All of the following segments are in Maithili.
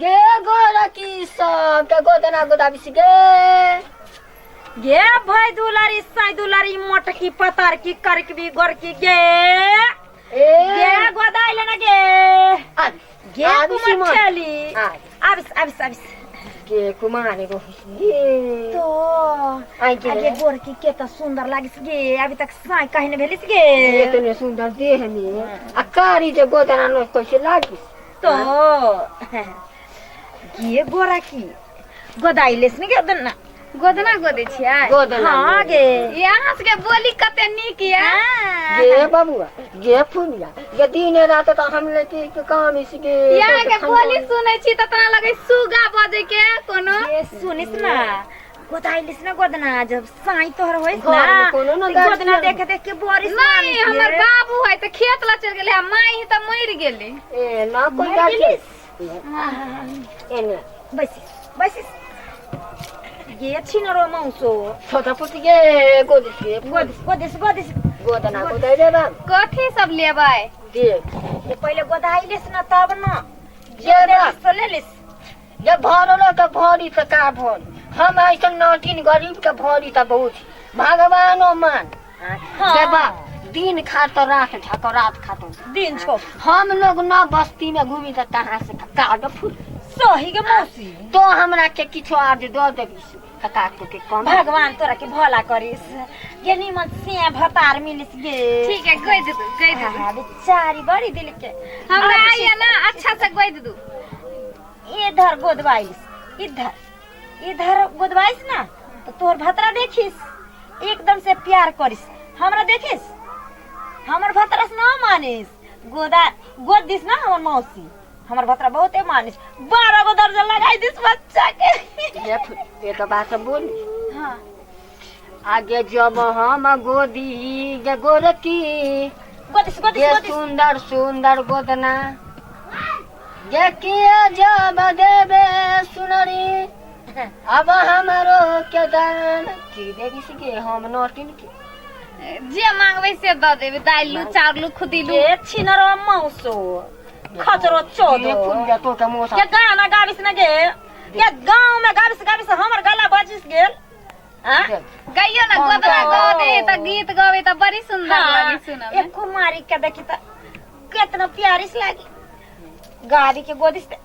गे गोरकी सब के गोदना गोदाबिस गे। गे भाई दुलारी साई दुलारी मोटकी पतार की करकबी गोरकी गे। ए गे गोदाइल न गे। आबि गे आबि कुमार सिमन। ठेली। आबि। आबिस आबिस आबिस। गे कुमार एगो गे। तो आइ गे। आगे गोरकी के त सुंदर लागिस गे, अभी तक साई कहीं न भेलिस गे। एतने सुंदर देह में आ कारी जे गोदना न कैसे लागिस। तो गे गोरकी गोदाइलेस न गे दन्ना। गोदना गोदै छियै? गोदना। हाँ गे। ये अहाँ सबके बोली कते नीक ये। गे बबुआ गे फुलिया गे दिन रात तो हम लेके के काम इस गे। ये अहाँ के बोली सुनै छी त तना लगै सुगा बजै के कोनो। ये सुनिस ना गोदाइलिस ना गोदना जब साई तोहर होइस घर ना में कोनो न त गोदना गार्जियन। देख देख के बोरिस। नहीं, हमर बाबू है त खेत ला चल गेलै, आ माई है त मरि गेलै। ए ना कोई मरि गार्जियन। गेलिस? एने बैसिस बैसिस गे छिनरो मौसो। छोटा पुत गे गोदिस गे। गोदिस गोदिस गोदिस। गोदना गोदाइ रे बाब। कथी सब लेबै? देख ये पहिले गोदाइलिस ना तब न जे बाप तो ले लिस। जे भरल त भरी त का भरी, हम ऐसन नाटिन गरीब के भरी त बहुत भगवानो मान। हाँ। जे बाप दिन खा तो रात ढको, रात खा तो दिन छो। हम लोग न बस्ती में घूमी त कहाँ से काग फूल। सही गे मौसी। तो हमरा के किछो आज दऽ देबी त काट के कम। भगवान तोरा के भला करिस गे, निमन से भतार मिलिस गे। ठीक है, गोइ दू गोइ दू। हाँ, बेचारी बड़ी दिल के। हमरा आइए ना अच्छा से गोइ दू। इधर गोदवाइस इधर इधर गोदवाइस ना तो तोहर भतरा देखिस एकदम से प्यार करिस। हमरा देखिस हमर भतरा से ना मानिस, गोदा गोद दिस ना हमर मौसी, हमर भतरा बहुते मानिस, 12 गो दर्जन लगाई दिस बच्चा के। ये फूल, एक बात बोली। हाँ। आगे जब हम गोदी गे गोरकी गोदिस गोदिस ये गोदिस। सुंदर सुंदर गोदना गे किया जब देबे सुनरी अब हमरो के दान की देबी से गे हम नोटिन के। जे मांगबै से दऽ देबै, दालि लू चाउर लू खुदी लू। ये छिनरो मौसो खचरो चोदो। ये फूल जा तो के मोसा। ये गाना गाबिस न गे, ये गांव में गाबिस गाबिस हमर गला बजिस गेल। हाँ? गाइयो ना गोदना गो दे त गीत गाबै त बड़ी सुंदर हाँ, लागे सुनऽ में। एक कुमारी के देखी त केतना प्यारी से लागी गाड़ी के गोदिस ते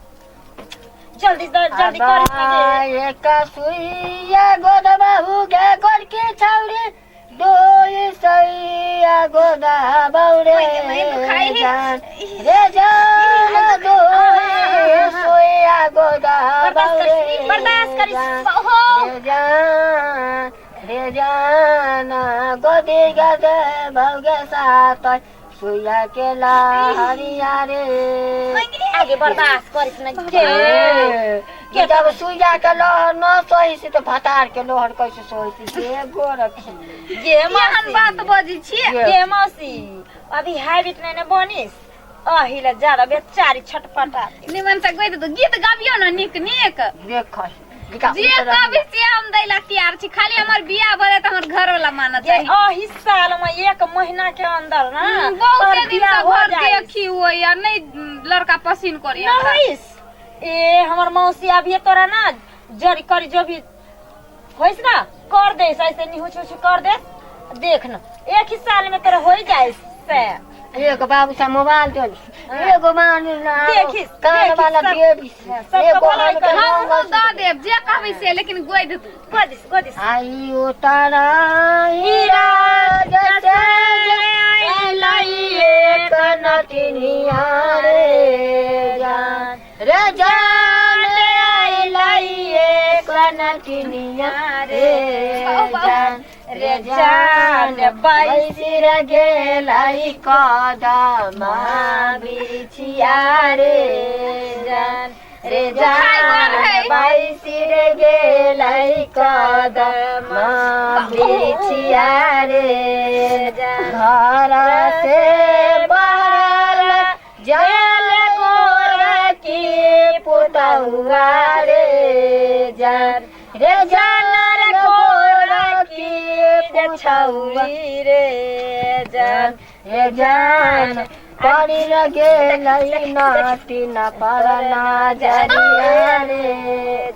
जल्दी से जल्दी करिस न गे। एक सुइया गोदबाहु गे गोरकी छौरी दोई सैया गोदाबाउ रे जान रे जान दोई सुइया गोदाबाउ रे बर्दाश्त करिस। जान हो रे जान रे जान गोदी गदे भौगे सात सुइया के लहरिया रे। आगे बर्दाश्त करिस न गे। के जब सुइया के लहर न सही से तो भतार के लहर कैसे सही से गे गोरखी। गे केहन मौसी बात बजै छियै? गे मौसी अभी हैबिट नहीं न बनिस अहिला ज्यादा बेचारी छटपटा। निमन से गोइ दू गीत गाबियो ना नीक नीक। देख जे कहबै से हम दै ला तैयार छी, खाली हमर बियाह भऽ जाए त हमर घर वाला मानत ये चाही। अही साल में एक महीना के अंदर ना बहुते तोहर दिन बियाह से हो घर जाइस। देखी हुए या नहीं लड़का पसीन करी ना हमरा। होइस ए हमर मौसी अभी तोरा ना जरी करी जो भी होइस ना कर देस, ऐसे निहुछ हुछ कर देस, देख ना एक ही साल में तोरा हो जाइस से। एक बाबू सा मोबाइल दे एगो मान ना देखिस, कान देखिस, वाला सब- देबी सबके एगो भलाई हम के करी। हमहूँ मंगल दऽ देब जे कहबै से, लेकिन गोइ दू। गोदिस गोदिस। आई उतारा जैसे एक नटिनिया रे जान रे जान आई एक नटिनिया रे जान रे जान बैसिर गेलाई कदमा बिछिया रे जान रे जान बैसिर गेलाई कदमा बिछिया रे जान घर से बाहर जल गोरा की पुतहुआ रे जान रे जान रे गोरा की पुतहुआ छौरी रे जान रे जान पानी लगे लई नाटी न परना जरिया रे।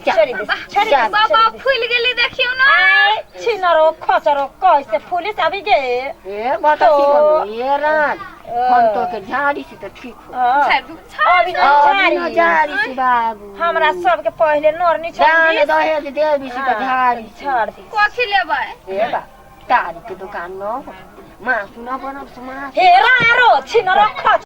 छोड़ी दे, छोड़ी दे। बाबा फूल गेली देखियो ना। छिनरो खचरो कैसे फूलिस अभी गे। ए बता तो- ठीक हो ये रात हम तो के झाड़ी से तो ठीक हो। हाँ। छोड़ छोड़। अभी न अभी न झाड़ी। झाड़ी से बाबू। हमरा सबके पहिले नोरनी छोड़ दान दी। दहेज देवी से तो झाड़ी से। छोड़ दी। कथी लेबै? ए बा तारी के दुकान न हो, मासु न बनब से मासु। हे रारो छिनरो खच।